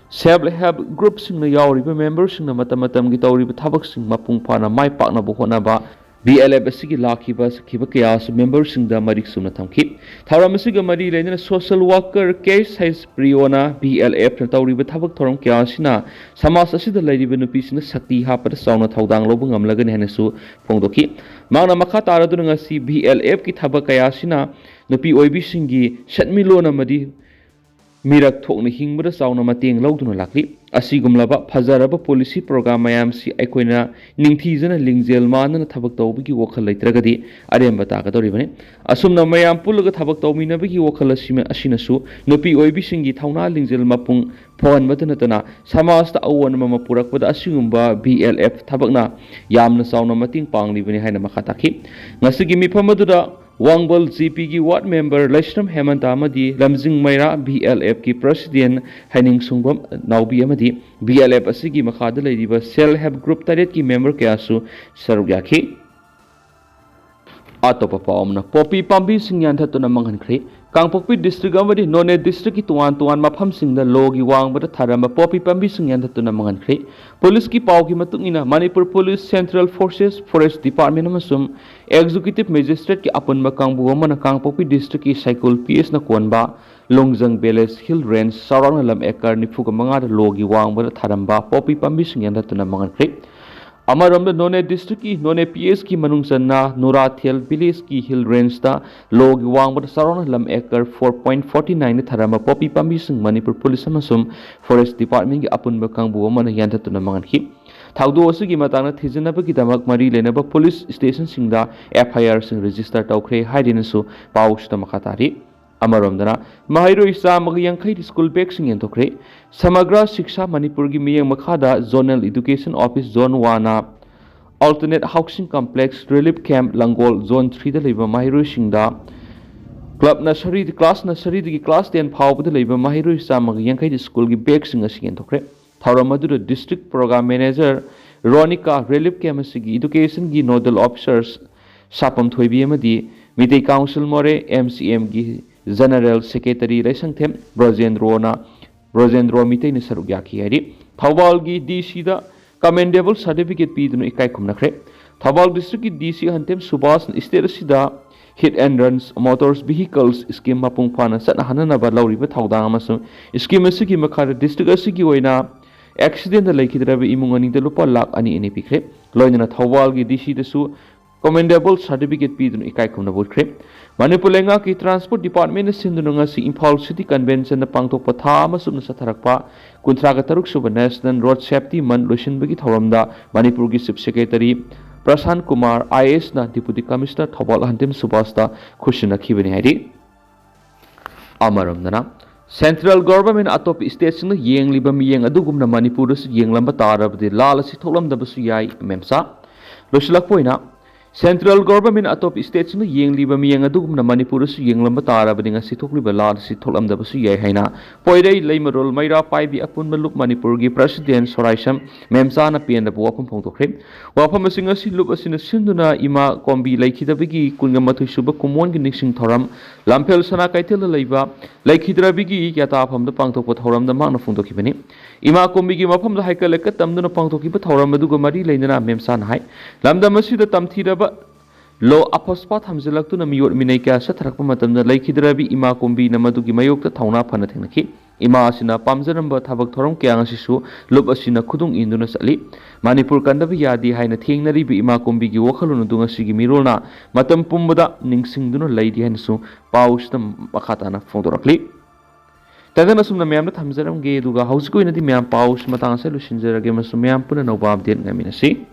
ꯁꯦꯜꯐ ꯍꯦꯜꯞ ꯒ꯭ꯔꯨꯞꯁꯤꯡꯅ ꯌꯥꯎꯔꯤꯕ ꯃꯦꯝꯕꯔꯁꯤꯡꯅ ꯃꯇꯝ ꯃꯇꯝꯒꯤ ꯇꯧꯔꯤꯕ ꯊꯕꯛꯁꯤꯡ ꯃꯄꯨꯡ ꯐꯥꯅ ꯃꯥꯏ ꯄꯥꯛꯅꯕ ꯍꯣꯠꯅꯕ ꯚꯤ ꯑꯦꯜ ꯑꯦꯐ ꯑꯁꯤꯒꯤ ꯂꯥꯛꯈꯤꯕ ꯁꯛꯈꯤꯕ ꯀꯌꯥꯁꯨ ꯃꯦꯝꯕꯔꯁꯤꯡꯗ ꯃꯔꯤꯛ ꯆꯨꯝꯅ ꯊꯝꯈꯤ꯫ ꯊꯧꯔꯝ ꯑꯁꯤꯒ ꯃꯔꯤ ꯂꯩꯅꯅ ꯁꯣꯁꯤꯌꯦꯜ ꯋꯥꯔꯀꯔ ꯀꯦ ꯑꯩꯆ ꯍꯩꯆ ꯄ꯭ꯔꯤꯌꯣꯅ ꯚꯤ ꯑꯦꯜ ꯑꯦꯐꯅ ꯇꯧꯔꯤꯕ ꯊꯕꯛ ꯊꯧꯔꯝ ꯀꯌꯥ ꯑꯁꯤꯅ ꯁꯃꯥꯖ ꯑꯁꯤꯗ ꯂꯩꯔꯤꯕ ꯅꯨꯄꯤꯁꯤꯡꯅ ꯁꯛꯇꯤ ꯍꯥꯞꯄꯗ ꯆꯥꯎꯅ ꯊꯧꯗꯥꯡ ꯂꯧꯕ ꯉꯝꯂꯒꯅꯤ ꯍꯥꯏꯅꯁꯨ ꯐꯣꯡꯗꯣꯛꯈꯤ꯫ ꯃꯍꯥꯛꯅ ꯃꯈꯥ ꯇꯥꯔꯗꯨꯅ ꯉꯁꯤ ꯚꯤ ꯑꯦꯜ ꯑꯦꯐꯀꯤ ꯊꯕꯛ ꯀꯌꯥ ꯑꯁꯤꯅ ꯅꯨꯄꯤ ꯑꯣꯏꯕꯤꯁꯤꯡꯒꯤ ꯁꯦꯟꯃꯤꯠꯂꯣꯟ ꯑꯃꯗꯤ ꯃꯤꯔꯛ ꯊꯣꯛꯅ ꯍꯤꯡꯕꯗ ꯆꯥꯎꯅ ꯃꯇꯦꯡ ꯂꯧꯗꯨꯅ ꯂꯥꯛꯂꯤ꯫ ꯑꯁꯤꯒꯨꯝꯂꯕ ꯐꯖꯔꯕ ꯄꯣꯂꯤꯁꯤ ꯄ꯭ꯔꯣꯒ꯭ꯔꯥꯝ ꯃꯌꯥꯝꯁꯤ ꯑꯩꯈꯣꯏꯅ ꯅꯤꯡꯊꯤꯖꯅ ꯂꯤꯡꯖꯦꯜ ꯃꯥꯟꯅꯅ ꯊꯕꯛ ꯇꯧꯕꯒꯤ ꯋꯥꯈꯜ ꯂꯩꯇ꯭ꯔꯒꯗꯤ ꯑꯔꯦꯝꯕ ꯇꯥꯒꯗꯧꯔꯤꯕꯅꯤ꯫ ꯑꯁꯨꯝꯅ ꯃꯌꯥꯝ ꯄꯨꯜꯂꯒ ꯊꯕꯛ ꯇꯧꯃꯤꯟꯅꯕꯒꯤ ꯋꯥꯈꯜ ꯑꯁꯤꯃ-, ꯑꯁꯤꯅꯁꯨ ꯅꯨꯄꯤ ꯑꯣꯏꯕꯤꯁꯤꯡꯒꯤ ꯊꯧꯅꯥ ꯂꯤꯡꯖꯦꯜ ꯃꯄꯨꯡ ꯐꯥꯎꯍꯟꯕꯇ ꯅꯠꯇꯅ ꯁꯃꯥꯖꯇ ꯑꯑꯣꯟꯕ ꯑꯃ ꯄꯨꯔꯛꯄꯗ ꯑꯁꯤꯒꯨꯝꯕ ꯕꯤ ꯑꯦꯜ ꯑꯦꯐ ꯊꯕꯛꯅ ꯌꯥꯝꯅ ꯆꯥꯎꯅ ꯃꯇꯦꯡ ꯄꯥꯡꯂꯤꯕꯅꯤ ꯍꯥꯏꯅ ꯃꯈꯥ ꯇꯥꯈꯤ꯫ ꯉꯁꯤꯒꯤ ꯃꯤꯐꯝ ꯑꯗꯨꯗ ꯋꯥꯡꯕꯜ ꯖꯤ ꯄꯤꯒꯤ ꯋꯥꯔꯗ ꯃꯦꯝꯕꯔ ꯂꯩꯁ꯭ꯔꯝ ꯍꯦꯃꯟꯇ ꯑꯃꯗꯤ ꯂꯝꯖꯤꯡ ꯃꯩꯔꯥ ꯕꯤ ꯑꯦꯜ ꯑꯦꯐꯀꯤ ꯄ꯭ꯔꯁꯤꯗꯦꯟ ꯍꯩꯅꯤꯡꯁꯨꯡꯕꯝ ꯅꯥꯎꯕꯤ ꯑꯃꯗꯤ ꯕꯤ ꯑꯦꯜ ꯑꯦꯐ ꯑꯁꯤꯒꯤ ꯃꯈꯥꯗ ꯂꯩꯔꯤꯕ ꯁꯦꯜꯐ ꯍꯦꯜꯞ ꯒ꯭ꯔꯨꯞ ꯇꯔꯦꯠꯀꯤ ꯃꯦꯝꯕꯔ ꯀꯌꯥꯁꯨ ꯁꯔꯨꯛ ꯌꯥꯈꯤ꯫ ꯑꯇꯣꯞꯄ ꯄꯥꯎ ꯑꯃꯅ, ꯄꯣꯄꯤ ꯄꯥꯝꯕꯤꯁꯤꯡ ꯌꯥꯟꯊꯠꯇꯨꯅ ꯃꯥꯡꯍꯟꯈ꯭ꯔꯦ꯫ ꯀꯥꯡꯄꯣꯛꯄꯤ ꯗꯤꯁꯇ꯭ꯔꯤꯛ ꯑꯃꯗꯤ ꯅꯣꯅꯦ ꯗꯤꯁꯇ꯭ꯔꯤꯛꯀꯤ ꯇꯣꯉꯥꯟ ꯇꯣꯉꯥꯟ ꯃꯐꯝꯁꯤꯡꯗ ꯂꯣꯒꯤ ꯋꯥꯡꯃꯗ ꯊꯥꯔꯝꯕ ꯄꯣꯄꯤ ꯄꯥꯝꯕꯤꯁꯤꯡ ꯌꯥꯟꯊꯠꯇꯨꯅ ꯃꯥꯡꯍꯟꯈ꯭ꯔꯦ꯫ ꯄꯨꯂꯤꯁꯀꯤ ꯄꯥꯎꯒꯤ ꯃꯇꯨꯡ ꯏꯟꯅ, Manipur police, central forces, forest department ꯑꯃꯁꯨꯡ ꯑꯦꯛꯖꯤꯀ꯭ꯌꯨꯇꯤꯚ ꯃꯦꯖꯤꯁꯇ꯭ꯔꯦꯠꯀꯤ ꯑꯄꯨꯟꯕ ꯀꯥꯡꯕꯨ ꯑꯃꯅ ꯀꯥꯡꯄꯣꯛꯄꯤ ꯗꯤꯁꯇ꯭ꯔꯤꯛꯀꯤ ꯁꯥꯏꯀꯨꯜ ꯄꯤ ꯑꯦꯁꯅ ꯀꯣꯟꯕ ꯂꯣꯡꯖꯪ ꯚꯤꯂꯦꯖ ꯍꯤꯜ ꯔꯦꯟꯖ ꯆꯥꯎꯔꯥꯛꯅ ꯂꯝ ꯑꯦꯀꯔ ꯅꯤꯐꯨꯒ ꯃꯉꯥꯗ ꯂꯣꯒꯤ ꯋꯥꯡꯃꯗ ꯊꯥꯔꯝꯕ ꯄꯣꯄꯤ ꯄꯥꯝꯕꯤꯁꯤꯡ ꯌꯥꯟꯊꯠꯇꯨꯅ ꯃꯥꯡꯍꯟꯈ꯭ꯔꯦ꯫ ꯑꯃꯔꯣꯝꯗ, ꯅꯣꯅꯦ ꯗꯤꯁꯇ꯭ꯔꯤꯛꯀꯤ ꯅꯣꯅꯦ ꯄꯤ ꯑꯦꯁꯀꯤ ꯃꯅꯨꯡ ꯆꯟꯅ ꯅꯨꯔꯥꯊꯦꯜ ꯚꯤꯂꯦꯖꯀꯤ ꯍꯤꯜ ꯔꯦꯟꯖꯇ ꯂꯣꯒꯤ ꯋꯥꯡꯃꯗ ꯆꯥꯎꯔꯥꯛꯅ ꯂꯝ ꯑꯦꯀꯔ ꯐꯣꯔ ꯄꯣꯏꯟꯠ ꯐꯣꯔꯇꯤ ꯅꯥꯏꯟꯗ ꯊꯥꯔꯝꯕ ꯄꯣꯄꯤ ꯄꯥꯝꯕꯤꯁꯤꯡ ꯃꯅꯤꯄꯨꯔ ꯄꯨꯂꯤꯁ ꯑꯃꯁꯨꯡ ꯐꯣꯔꯦꯁ ꯗꯤꯄꯥꯔꯠꯃꯦꯟꯒꯤ ꯑꯄꯨꯟꯕ ꯀꯥꯡꯕꯨ ꯑꯃꯅ ꯌꯥꯟꯊꯠꯇꯨꯅ ꯃꯥꯡꯍꯟꯈꯤ꯫ ꯊꯧꯗꯣꯛ ꯑꯁꯤꯒꯤ ꯃꯇꯥꯡꯗ ꯊꯤꯖꯤꯟꯅꯕꯒꯤꯗꯃꯛ ꯃꯔꯤ ꯂꯩꯅꯕ ꯄꯨꯂꯤꯁ ꯁ꯭ꯇꯦꯁꯟꯁꯤꯡꯗ ꯑꯦꯐ ꯑꯥꯏ ꯑꯥꯔꯁꯤꯡ ꯔꯦꯖꯤꯁꯇꯔ ꯇꯧꯈ꯭ꯔꯦ ꯍꯥꯏꯗꯨꯅꯁꯨ ꯄꯥꯎꯁꯤꯗ ꯃꯈꯥ ꯇꯥꯔꯤ꯫ ꯑꯃꯔꯣꯝꯗꯅ, ꯃꯍꯩꯔꯣꯏ ꯆꯥꯝꯃꯒ ꯌꯥꯡꯈꯩ ꯁ꯭ꯀꯨꯜ ꯕꯦꯒꯁꯤꯡ ꯌꯦꯟꯊꯣꯛꯈ꯭ꯔꯦ꯫ ꯁꯃꯒ꯭ꯔꯥ ꯁꯤꯛꯁꯥ ꯃꯅꯤꯄꯨꯔꯒꯤ ꯃꯤꯠꯌꯦꯡ ꯃꯈꯥꯗ ꯖꯣꯅꯦꯜ ꯏꯗꯨꯀꯦꯁꯟ ꯑꯣꯐꯤꯁ ꯖꯣꯟ ꯋꯥꯟꯅ alternate housing complex, relief camp, Langol, zone ꯊ꯭ꯔꯤꯗ ꯂꯩꯕ ꯃꯍꯩꯔꯣꯏꯁꯤꯡꯗ ꯀ꯭ꯂꯕ ꯅꯁꯔꯤ, ꯀ꯭ꯂꯥꯁ ꯅꯁꯔꯤꯗꯒꯤ ꯀ꯭ꯂꯥꯁ ꯇꯦꯟ ꯐꯥꯎꯕꯗ ꯂꯩꯕ ꯃꯍꯩꯔꯣꯏ ꯆꯥꯝꯃꯒ ꯌꯥꯡꯈꯩꯗ ꯁ꯭ꯀꯨꯜꯒꯤ ꯕꯦꯒꯁꯤꯡ ꯑꯁꯤ ꯌꯦꯟꯊꯣꯛꯈ꯭ꯔꯦ꯫ ꯊꯧꯔꯝ ꯑꯗꯨꯗ district program manager Ronika, relief camp ꯑꯁꯤꯒꯤ ꯏꯗꯨꯀꯦꯁꯟꯒꯤ ꯅꯣꯗꯦꯜ ꯑꯣꯐꯤꯁꯔ ꯁꯥꯄꯝ ꯊꯣꯏꯕꯤ ꯑꯃꯗꯤ ꯃꯤꯇꯩ ꯀꯥꯎꯟꯁꯤꯜ ꯃꯣꯔꯦ ꯑꯦꯝ ꯁꯤ ꯑꯦꯝꯒꯤ ꯖꯦꯅꯔꯦꯜ ꯁꯦꯀ꯭ꯔꯦꯇꯔꯤ ꯂꯩꯁꯪꯊꯦꯝ ꯕ꯭ꯔꯖꯦꯟꯗ꯭ꯔꯣꯅ, ꯕ꯭ꯔꯖꯦꯟꯗ꯭ꯔꯣ ꯃꯤꯇꯩꯅ ꯁꯔꯨꯛ ꯌꯥꯈꯤ ꯍꯥꯏꯔꯤ꯫ ꯊꯧꯕꯥꯜꯒꯤ ꯗꯤ ꯁꯤꯗ ꯀꯃꯦꯟꯗꯦꯕꯜ ꯁꯥꯔꯇꯤꯐꯤꯀꯦꯠ ꯄꯤꯗꯨꯅ ꯏꯀꯥꯏ ꯈꯨꯝꯅꯈ꯭ꯔꯦ꯫ ꯊꯧꯕꯥꯜ ꯗꯤꯁꯇ꯭ꯔꯤꯛꯀꯤ ꯗꯤ ꯁꯤ ꯍꯟꯇꯦꯝ ꯁꯨꯕꯥꯁꯅ ꯁ꯭ꯇꯦꯠ ꯑꯁꯤꯗ hit and runs motors vehicles scheme ꯃꯄꯨꯡ ꯐꯥꯅ ꯆꯠꯅꯍꯟꯅꯅꯕ ꯂꯧꯔꯤꯕ ꯊꯧꯗꯥꯡ ꯑꯃꯁꯨꯡ ꯁ꯭ꯀꯤꯝ ꯑꯁꯤꯒꯤ ꯃꯈꯥꯗ ꯗꯤꯁꯇ꯭ꯔꯤꯛ ꯑꯁꯤꯒꯤ ꯑꯣꯏꯅ ꯑꯦꯛꯁꯤꯗꯦꯟꯗ ꯂꯩꯈꯤꯗ꯭ꯔꯕ ꯏꯃꯨꯡ ꯑꯅꯤꯗ ꯂꯨꯄꯥ ꯂꯥꯈ ꯑꯅꯤ ꯑꯅꯤ ꯄꯤꯈ꯭ꯔꯦ꯫ ꯂꯣꯏꯅꯅ ꯊꯧꯕꯥꯜꯒꯤ ꯗꯤ ꯁꯤꯗꯁꯨ Commendable Certificate ꯄꯤꯗꯨꯅ ꯏꯀꯥꯏ ꯈꯨꯝꯅꯕ ꯎꯠꯈ꯭ꯔꯦ꯫ ꯃꯅꯤꯄꯨꯔ ꯂꯩꯉꯥꯛꯀꯤ Transport Department ꯅ ꯁꯤꯟꯗꯨꯅ ꯉꯁꯤ ꯏꯝꯐꯥꯜ City Convention ꯗ ꯄꯥꯡꯊꯣꯛꯄ ꯊꯥ ꯑꯃ ꯆꯨꯞꯅ ꯆꯠꯊꯔꯛꯄ ꯀꯨꯟꯊ꯭ꯔꯥꯒ ꯇꯔꯨꯛ ꯁꯨꯕ National Road Safety Month ꯂꯣꯏꯁꯤꯟꯕꯒꯤ ꯊꯧꯔꯝꯗ ꯃꯅꯤꯄꯨꯔꯒꯤ Chief Secretary ꯄ꯭ꯔꯁꯥꯟ ꯀꯨꯃꯥꯔ IAS ꯅ Deputy Commissioner ꯊꯧꯕꯥꯜ ꯑꯍꯟꯇꯤꯝ ꯁꯨꯕꯥꯁꯇ ꯈꯨꯠꯁꯤꯟꯅꯈꯤꯕꯅꯤ ꯍꯥꯏꯔꯤ꯫ ꯑꯃꯔꯣꯝꯗꯅ, Central Government ꯅ ꯑꯇꯣꯞꯄ state ꯁꯤꯡꯅ ꯌꯦꯡꯂꯤꯕ ꯃꯤꯠꯌꯦꯡ ꯑꯗꯨꯒꯨꯝꯅ ꯃꯅꯤꯄꯨꯔꯗꯁꯨ ꯌꯦꯡꯂꯝꯕ ꯇꯥꯔꯕꯗꯤ ꯂꯥꯜ ꯑꯁꯤ ꯊꯣꯛꯂꯝꯗꯕꯁꯨ ꯌꯥꯏ꯫ ꯃꯦꯝꯆꯥ꯫ ꯂꯣꯏꯁꯤꯜꯂꯛꯄ ꯑꯣꯏꯅ, Central Government ꯅ ꯑꯇꯣꯞꯄ state ꯁꯤꯡꯅ ꯌꯦꯡꯂꯤꯕ ꯃꯤꯠꯌꯦꯡ ꯑꯗꯨꯒꯨꯝꯅ ꯃꯅꯤꯄꯨꯔꯗꯁꯨ ꯌꯦꯡꯂꯝꯕ ꯇꯥꯔꯕꯗꯤ ꯉꯁꯤ ꯊꯣꯛꯂꯤꯕ ꯂꯥꯜ ꯑꯁꯤ ꯊꯣꯛꯂꯝꯗꯕꯁꯨ ꯌꯥꯏ ꯍꯥꯏꯅ ꯄꯣꯏꯔꯩ ꯂꯩꯃꯔꯣꯜ ꯃꯩꯔꯥ ꯄꯥꯏꯕꯤ ꯑꯄꯨꯟꯕ ꯂꯨꯞ ꯃꯅꯤꯄꯨꯔꯒꯤ President ꯁꯣꯔꯥꯏꯁꯝ ꯃꯦꯝꯆꯥꯅ ꯄꯦꯟꯗꯕ ꯋꯥꯐꯝ ꯐꯣꯡꯗꯣꯛꯈ꯭ꯔꯦ꯫ ꯋꯥꯐꯝ ꯑꯁꯤ ꯉꯁꯤ ꯂꯨꯞ ꯑꯁꯤꯅ ꯁꯤꯟꯗꯨꯅ ꯏꯃꯥ ꯀꯣꯝꯕꯤ ꯂꯩꯈꯤꯗꯕꯒꯤ ꯀꯨꯟꯒ ꯃꯥꯊꯣꯏ ꯁꯨꯕ ꯀꯨꯝꯑꯣꯟꯒꯤ ꯅꯤꯡꯁꯤꯡ ꯊꯧꯔꯝ ꯂꯝꯐꯦꯜ ꯁꯅꯥ ꯀꯩꯊꯦꯜꯗ ꯂꯩꯕ ꯂꯩꯈꯤꯗ꯭ꯔꯕꯤꯒꯤ ꯌꯥꯇꯥꯐꯝꯗ ꯄꯥꯡꯊꯣꯛꯄ ꯊꯧꯔꯝꯗ ꯃꯍꯥꯛꯅ ꯐꯣꯡꯗꯣꯛꯈꯤꯕꯅꯤ꯫ ꯏꯃꯥ ꯀꯣꯝꯕꯤꯒꯤ ꯃꯐꯝꯗ ꯍꯩꯀꯠ ꯂꯩꯀꯠ ꯇꯝꯗꯨꯅ ꯄꯥꯡꯊꯣꯛꯈꯤꯕ ꯊꯧꯔꯝ ꯑꯗꯨꯒ ꯃꯔꯤ ꯂꯩꯅꯅ ꯃꯦꯝꯆꯥꯅ ꯍꯥꯏ, ꯂꯝꯗꯝ ꯑꯁꯤꯗ ꯇꯝꯊꯤꯔꯕ ꯂꯣ ꯑꯐꯣꯁꯄꯥ ꯊꯝꯖꯤꯜꯂꯛꯇꯨꯅ ꯃꯤꯑꯣꯠ ꯃꯤꯅꯩ ꯀꯌꯥ ꯆꯠꯊꯔꯛꯄ ꯃꯇꯝꯗ ꯂꯩꯈꯤꯗ꯭ꯔꯕꯤ ꯏꯃꯥ ꯀꯣꯝꯕꯤꯅ ꯃꯗꯨꯒꯤ ꯃꯥꯌꯣꯛꯇ ꯊꯧꯅꯥ ꯐꯅ ꯊꯦꯡꯅꯈꯤ꯫ ꯏꯃꯥ ꯑꯁꯤꯅ ꯄꯥꯝꯖꯔꯝꯕ ꯊꯕꯛ ꯊꯧꯔꯝ ꯀꯌꯥ ꯑꯁꯤꯁꯨ ꯂꯨꯞ ꯑꯁꯤꯅ ꯈꯨꯗꯨꯡ ꯏꯟꯗꯨꯅ ꯆꯠꯂꯤ꯫ ꯃꯅꯤꯄꯨꯔ ꯀꯟꯗꯕ ꯌꯥꯗꯦ ꯍꯥꯏꯅ ꯊꯦꯡꯅꯔꯤꯕ ꯏꯃꯥ ꯀꯣꯝꯕꯤꯒꯤ ꯋꯥꯈꯜꯂꯣꯟ ꯑꯗꯨ ꯉꯁꯤꯒꯤ ꯃꯤꯔꯣꯜꯅ ꯃꯇꯝ ꯄꯨꯝꯕꯗ ꯅꯤꯡꯁꯤꯡꯗꯨꯅ ꯂꯩꯔꯤ ꯍꯥꯏꯅꯁꯨ ꯄꯥꯎꯁꯤꯗ ꯃꯈꯥ ꯇꯥꯅ ꯐꯣꯡꯗꯣꯔꯛꯂꯤ꯫ ꯇꯥꯏꯇꯟ ꯑꯁꯨꯝꯅ ꯃꯌꯥꯝꯗ ꯊꯝꯖꯔꯝꯒꯦ, ꯑꯗꯨꯒ ꯍꯧꯖꯤꯛꯀꯤ ꯑꯣꯏꯅꯗꯤ ꯃꯌꯥꯝ ꯄꯥꯎꯁꯤ ꯃꯇꯥꯡ ꯑꯁꯤꯗ ꯂꯣꯏꯁꯤꯟꯖꯔꯒꯦ ꯑꯃꯁꯨꯡ ꯃꯌꯥꯝ ꯄꯨꯟꯅ ꯅꯧꯕ update ꯉꯥꯏꯃꯤꯟꯅꯁꯤ꯫